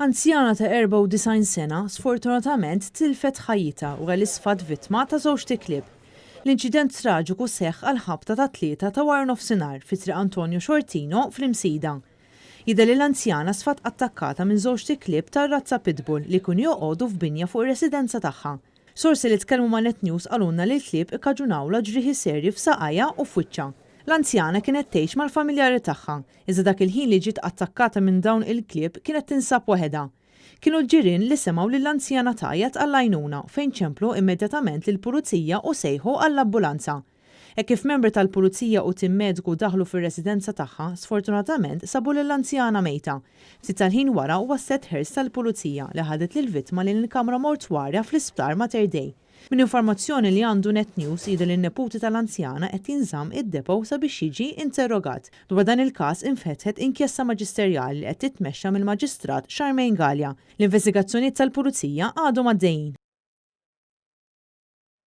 Anzjana ta' 94 sena sfortunatament tilfet ħajjitha wara li sfat vittma ta' żewġt iklieb. L-inċident traġiku seħħ għal ħabta tat-tlieta ta' waranofsinhar fi Triq Antonio Sciortino fl-Imsida. Jidher li l-anzjana sfat attakkata minn żewġt iklieb tar-razza pitbull li kienu joqogħdu f'binja fuq ir-residenza tagħha. Sorsi li tkellmu ma' Net News qalulna li l-klieb ikkaġunawlha ġrieħi serji f'saqajha u f'wiċċha. L-anzjana kienet tgħix mal-familjari tagħha, iżda dak il-ħin li ġiet attakkata minn dawn il-klieb kienet tinsab waħedha. Kienu l-ġirien li semgħu lill-anzjana tgħajjat għall-għajnuna fejn ċemplu immedjatament lill-Pulizija u sejħu għall-ambulanza. Hekk kif membri tal-Pulizija u tim mediku daħlu fir-residenza tagħha, sfortunatament sabu lill-anzjana mejta. Ftit tal-ħin wara waslet hearse tal-Pulizija li ħadet lill-vittma lejn il-kamra mortwarja fl-Isptar Mater Dei. Minn informazzjoni li għandu Net News jidher li n-neputi tal-anzjana qed jinżamm id-depot sabiex jiġi interrogat. Dwar dan il-każ infetħet inkjesta maġisterjali li qed titmexxa mill-Maġistrat Charmaine Galea. L-investigazzjonijiet tal-Pulizija għadhom għaddejjin.